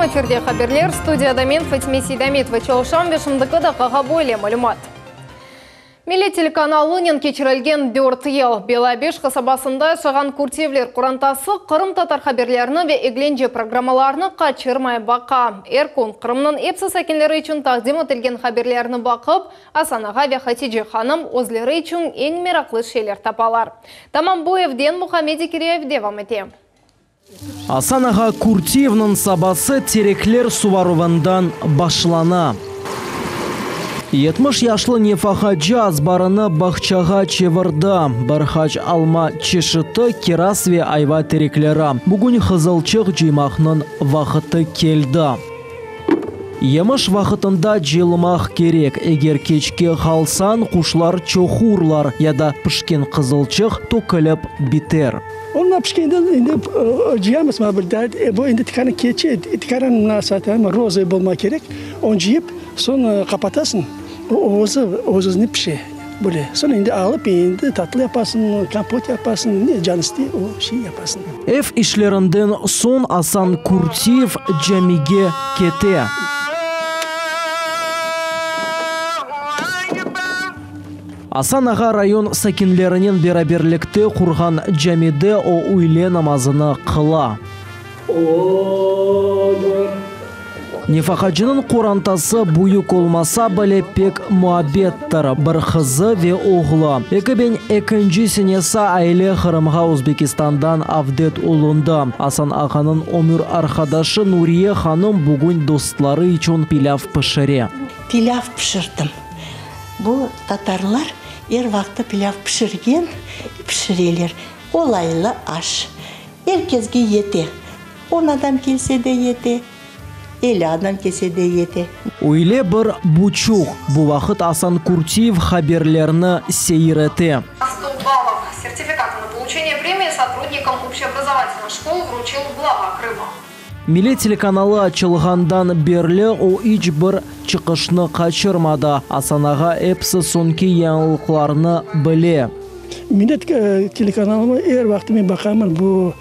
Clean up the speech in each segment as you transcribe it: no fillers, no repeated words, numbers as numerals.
Efirde haberler. Studiyada men, Fatime Seydametova, çalışam ve şimdiki daqqağa böyle malümat. Millet telekanalınen keçirilgen dört yıl. Belabeş qasabasında yaşağan Kürtiyevler qorantası qırımtatar haberlerini ve eglence programmalarını qaçırmay baqa. Er kün Qırımnıñ epsi sakinleri içün taqdim etilgen haberlerni baqıp, Asan ağa ve Hatice hanım özleri içün eñ meraqlı şeyler tapalar. Tamam bu evden Muhammed Zekiryayev devam ete. Asan ağa Kürtiyevniñ sabası terekler suvaruvından başlana. 70 yaşlı nefaqacı azbarını bağçağa çevirdi. Bir qaç alma çeşiti, kiraz ve ayva terekleri. Bugün qızılçıq cıymaqnıñ vaqıtı keldi. Yemiş vaqıtında cıyılmaq kerek, eger keçke qalsañ, quşlar çoğurlar ya da pişken qızılçıq tökülip biter. Onlar pişkende endi cıyamız, mana bir daa, bu endi tikaran keçe, tikaran mına rozovıy bolmaq kerek, onı cıyıp, soñ qapatasıñ, o özü, öz-özüne pişe, böyle. Soñ endi alıp, endi tatlı yapasıñ, kompot yapasıñ, ne can istey, o şey yapasıñ. Ev işlerinden soñ Asan Kürtiyev camige kete. Asan ağa rayon sakinlerinen beraberlikte qurğan camide o üyle namazını qıla. Nefaqacınıñ qorantası büyük olmasa bile, pek muabbettir, bir qızı ve oğlu. 2002 senesi aile Qırımğa Özbekistandan avdet olundı. Asan ağanıñ ömür arqadaşı Nuriye hanım bugün dostları içün pilâv pişire. Pilâv pişirdim. Bu tatarlar er vaqtı pilâv pişirgen, pişireler. Qolaylı aş. Er kesge yete. On adam kelse de yete, 50 adam kelse de yete. Üyle bir buçuq. Bu vaqıt Asan Kürtiyev haberlerni seyir ete. Sto ballov sertifikatı na poluçeniye premii sotrudnikam obşeobrazovatelnıh şkol vruçil glava Krıma. Millet telekanalı açılğandan berli o iç bir çıqışnı qaçırmadı. Asan ağa episi soñki yañılıqlarnı bile. Millet telekanalını er vaqıt men baqamın, bu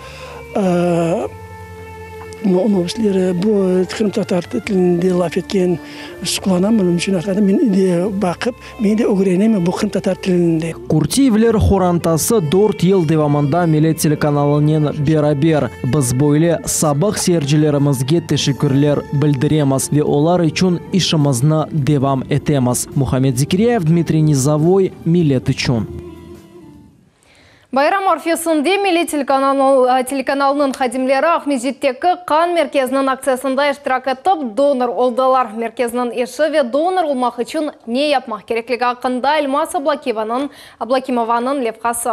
novostleri, bu qırımtatar tilinde laf etken, suqlanam bunıñ içün, men de baqıp, Men de ögrenemen bu qırımtatar tilinde. Kürtiyevler horantası dört yıl devamında Millet telekanalınen beraber. Biz böyle sabıq seyircilerimizge teşekkürler bildiremiz ve olar içün işimizni devam etemiz. Muhammed Zekiryayev, Dmitriy Nizovoy, Millet içün. Bayram arfesinde Milliy telekanalınıñ hadimleri Aqmescitteki qan merkeziniñ aktsiyasında iştirak etip, donor oldılar. Merkezniñ işi ve donor olmaq içün ne yapmaq kerekligi aqqında Elmaz Ablakimovanıñ levhası.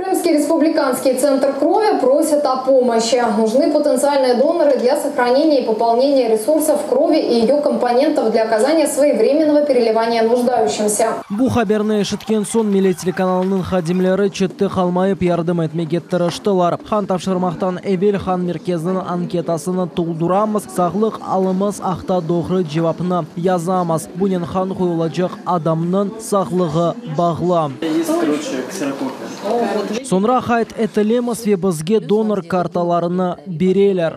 Krımskiy respublikanskiy tsentr krovi prosit o pomoşçi. Nujnı potentsialnıye donorı dlâ sohraneniya i popolneniya resursov krovi i eyo komponentov dlâ okazaniya svoevremennogo perelivaniya nujdayuşçimsâ. Bu haberni eşitken soñ Millet telekanalınıñ hadimleri çette qalmayıp yardım etmege tırıştılar. Qan tapşırmaqtan evel qan merkeziniñ anketasını tolduramız, sağlıq alımız aqta doğru cevapnı yazamız. Bunen qan qoyulacaq adamnıñ sağlığı bağlı. Soñra qayd etilemiz ve bizge donor kartalarını bereler.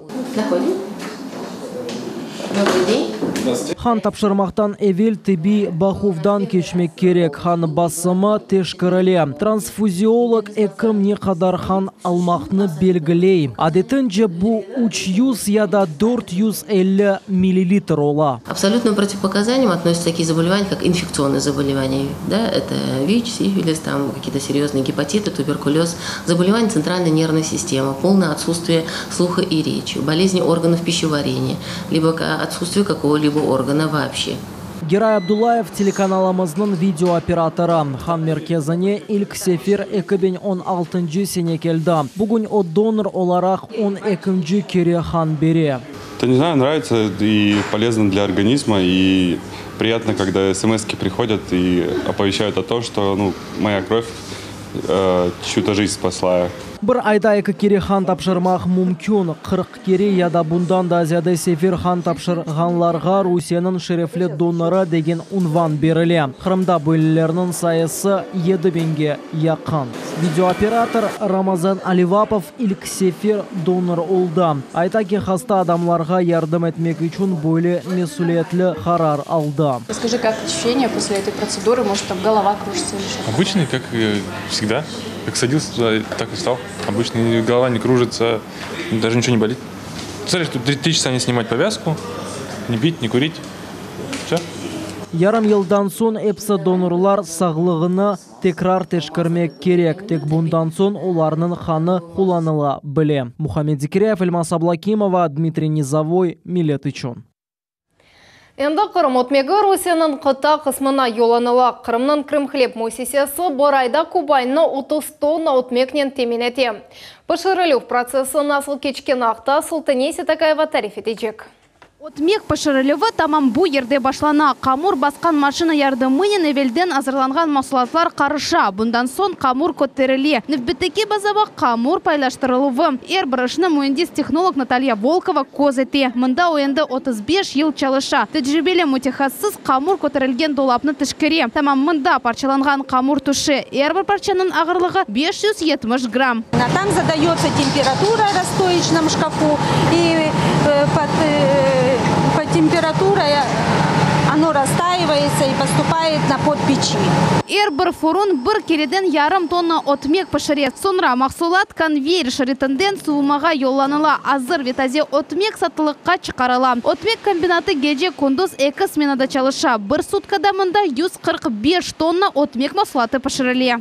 Qan tapşırmaqtan evel tibbiy baquvdan keçmek kerek, qan basımı teşkirile, transfuziolog ekim ne qadar qan almaqnı belgiley. Adetince bu 300 ya da 450 millilitr ola. Абсолютным противопоказаниям относятся такие заболевания, как инфекционные заболевания, да, это ВИЧ, сифилис, там какие-то серьезные гепатиты, туберкулез, заболевания центральной нервной системы, полное отсутствие слуха и речи, болезни органов пищеварения, либо отсутствие какого-либо органа вообще. Geray Abdullayev telekanalımıznıñ video operatorı. Qan merkezine ilk sefer 2016-ncı sene keldi. Bugün o donor olaraq on ekinci kere qan bere. Да не знаю, нравится и полезно для организма, и приятно, когда смски приходят и оповещают о том, что, ну, моя кровь чью-то жизнь спасла. Bir ayda eki kere qan tapşırmaq mümkün. 40 kere ya da bundan da ziyade sefer qan tapşırğanlarğa Rusiyeniñ şerefli donorı degen unvan berile. Qırımda böylelerniñ sayısı yedi biñge yaqın. Videooperator Ramazan Alivapov ilk sefer donor oldı. Ayta ki, hasta adamlarğa yardım etmek içün böyle mesülietli qarar aldı. Расскажи, как ощущения после этой процедуры? Может, там голова кружится или что-то? Обычный, как всегда. Как садился туда, так и встал. Обычный, голова не кружится, даже ничего не болит. Представляешь, тут три часа не снимать повязку, не пить, не курить. Все. Yarım yıldan soñ episi donorlar sağlığını tekrar teşkermek kerek. Tek bundan soñ olarnıñ qanı qullanıla bile. Muhammed Zekiryayev, Elmaz Ablakimova, Dmitriy Nizovoy, Millet içün. Endi Qırım ötmegi Rusiyeniñ qıta qısmına yollanıla. Qırımnıñ Krımhleb müessisesi bir ayda Kubaynı 30 tonna ötmeknen temin ete. Pişirilüv protsessi nasıl keçkeni aqta Sultaniye Seytakayeva tarif etecek. Ötmek pişirilüvi tamam bu yerde başlana. Qamur basqan maşina yardımınen evelden azırlanğan mahsulatlar qarışa. Bundan soñ qamur köterile. Nevbetteki basamaq, qamur paylaştırıluvı. Er bir işni müendis-tehnolog Natalya Volkova köz ete. Mında o endi 35 yıl çalışa. Tecribeli mütehassıs qamur köterilgen dolapnı teşkere. Tamam mında parçalanğan qamur tüşe. Er bir parçanıñ ağırlığı 570 gramm. Там задается температура в расстоечном шкафу, и под температурой оно растаивается и поступает на под печи. Er bir furun bir kereden yarım tonna ötmek pişire. Soñra mahsulat konveyer şeritinden suvumağa yollanıla. Azır ve taze ötmek satılıqqa çıqarıla. Ötmek kombinatı gece-kündüz eki smenada çalışa. Bir sutkada mında 145 tonna ötmek mahsulatı pişirile.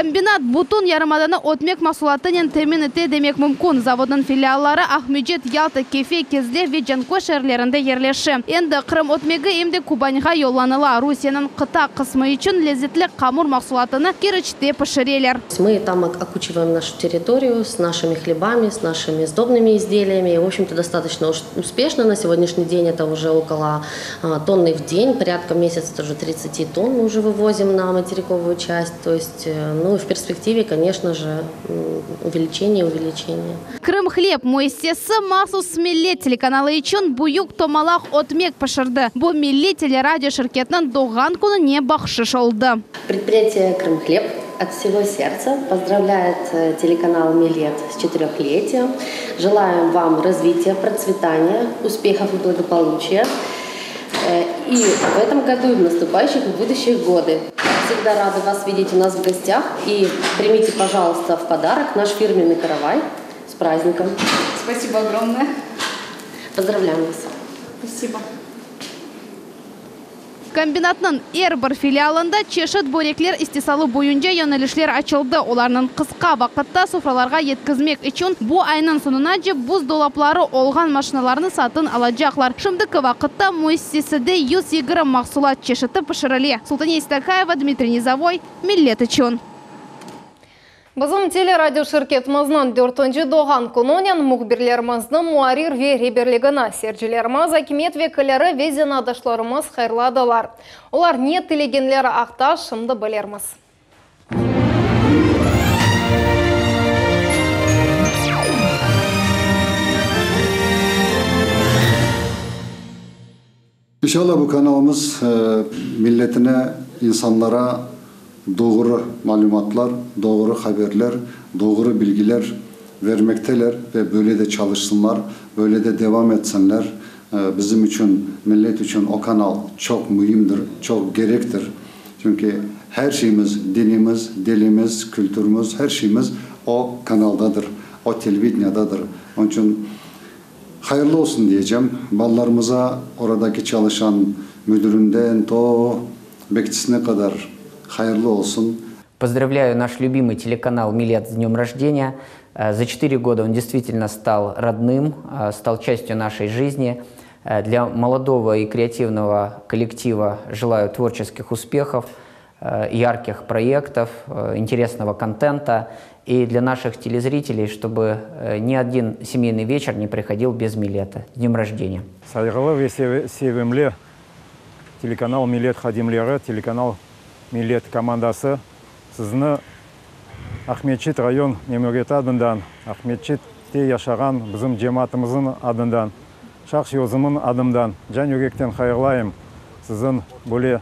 Kombinat bütün yarımadanı ötmek mahsulatınen temin ete demek mümkün. Zavodnıñ filialları Aqmescit, Yalta, Kefe, Kezlev ve Canköy şeerlerinde yerleşe. Endi Qırım ötmegi em de Kubanğa yollanıla. Rusiyeniñ qıta qısmı içün lezetli qamur mahsulatını Keriçte pişireler. Мы там окучиваем нашу территорию с нашими хлебами, с нашими сдобными изделиями. В общем-то, достаточно успешно. На сегодняшний день это уже около тонны в день, порядка месяца тоже 30 тонн мы уже вывозим на материковую часть. То есть, ну, в перспективе, конечно же, увеличение, увеличение. Krımhleb müessisesi mahsus Millet telekanalı içün büyük tomalaq ötmek pişirdi. Bu Milliy teleradio şirketiniñ doğğan kününe bahşış oldı. Предприятие Крымхлеб от всего сердца поздравляет телеканал Миллет с четырехлетием. Желаем вам развития, процветания, успехов и благополучия. И в этом году, и в наступающих, и в будущих годы. Всегда рады вас видеть у нас в гостях. И примите, пожалуйста, в подарок наш фирменный каравай. С праздником. Спасибо огромное. Поздравляем вас. Спасибо. Kombinatnıñ er bir filialında çeşit börekler istisalı boyunca yönelişler açıldı. Olarnıñ qısqa vaqıtta sofralarğa yetkizmek içün bu aynıñ soñunace buzdolapları olğan maşinalarnı satın alacaqlar. Şimdiki vaqıtta müessisede 120 mahsulat çeşiti pişirile. Sultaniye Seytakayeva, Dmitriy Nizovoy, Millet içün. Bizim teleradio şirketimizniñ dörtünci doğğan kününen mühbirlerimizni, muarrir ve reberligini, seyircilerimiz, akimiyet vekilleri ve zenaatdaşlarımız hayırladılar. Olar ne tilegenleri aqta şimdi bilermiz. İnşallah bu kanalımız milletine, insanlara doğru malümatlar, doğru haberler, doğru bilgiler vermekteler ve böyle de çalışsınlar, böyle de devam etsinler. Bizim içün, millet içün o kanal çoq müimdir, çoq gerektir. Çünki her şeyimiz, dinimiz, dilimiz, kültürümüz, her şeyimiz o kanaldadır, o televideniyedadır. Onıñ içün hayırlı olsun diyecem. Balalarımıza, oradaki çalışan müdirinden to bekçisine qadar hayırlı olsun. Поздравляю наш любимый телеканал «Миллет» с днем рождения. За 4 года он действительно стал родным, стал частью нашей жизни. Для молодого и креативного коллектива желаю творческих успехов, ярких проектов, интересного контента. И для наших телезрителей, чтобы ни один семейный вечер не приходил без «Миллета». С днем рождения! Sayğılı ve sevimli. Telekanal Millet hadimleri, Telekanal Millet komandası sizni Aqmescit rayon memuriyeti adından, Aqmescitte yaşağan bizim cemaatımızın adından, şahs özümiñ adımdan can-yürekten hayırlayım siziñ böyle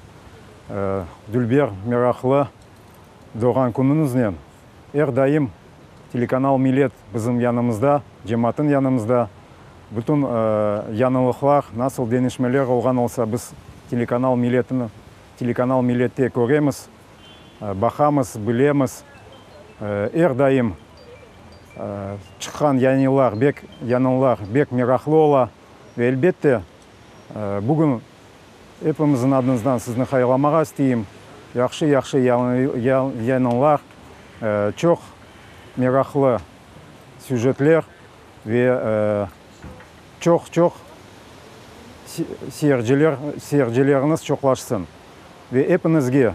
dülber, meraqlı doğğan künüñiznen. Er daim telekanal Millet bizim yanımızda, cemaatın yanımızda. Bütün yañılıqlar, nasıl deñişmeler olğan olsa, biz telekanal Milletni, telekanal Millette köremiz, baqamız, bilemiz. Er daim çıqqan yañılar bek, yañılar bek meraqlı ola. Ve elbette, bugün Epimizniñ adınızdan sizni hayırlamağa isteyim. Yahşı-yahşı yayınlar, çoq meraqlı süjetler ve çoq-çoq seyirciler, seyircileriñiz çoqlaşsın. Ve epiñizge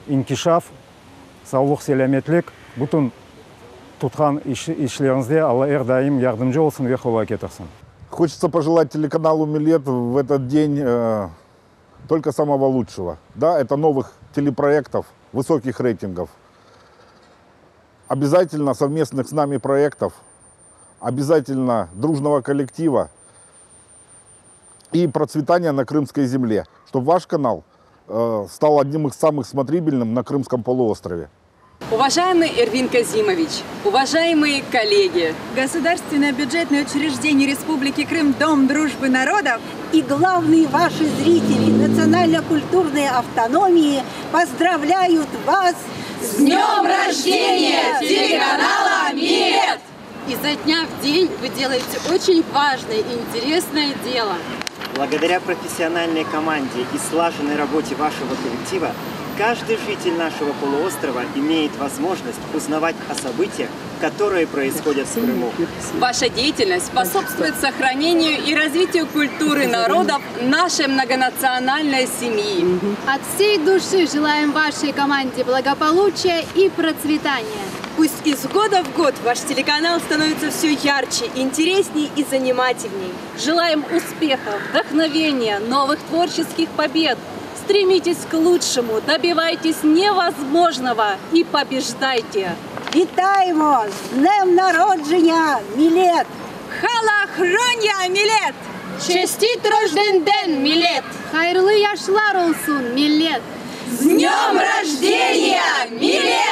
inkişaf, savluq-selâmetlik, bütün tutqan işleriñizde Alla er daim yardımcı olsun ve qolay ketirsin. Хочется пожелать телеканалу «Милет» в этот день э, только самого лучшего. Да, это новых телепроектов, высоких рейтингов. Обязательно совместных с нами проектов, обязательно дружного коллектива и процветания на Крымской земле, чтобы ваш канал э, стал одним из самых смотрибельным на Крымском полуострове. Уважаемый Эрвин Казимович, уважаемые коллеги, Государственное бюджетное учреждение Республики Крым «Дом дружбы народов» и главные ваши зрители национально-культурной автономии поздравляют вас с днем рождения телеканала «Милет»! Изо дня в день вы делаете очень важное и интересное дело. Благодаря профессиональной команде и слаженной работе вашего коллектива Каждый житель нашего полуострова имеет возможность узнавать о событиях, которые происходят в Крыму. Ваша деятельность способствует сохранению и развитию культуры народов нашей многонациональной семьи. От всей души желаем вашей команде благополучия и процветания. Пусть из года в год ваш телеканал становится все ярче, интересней и занимательней. Желаем успехов, вдохновения, новых творческих побед – Стремитесь к лучшему, добивайтесь невозможного и побеждайте! Вітаємо з днем народження, Мілет! Халахроня, Мілет! Честит рожденден, Милет! Hayırlı yaşlar olsun, Millet! С днем рождения, Милет!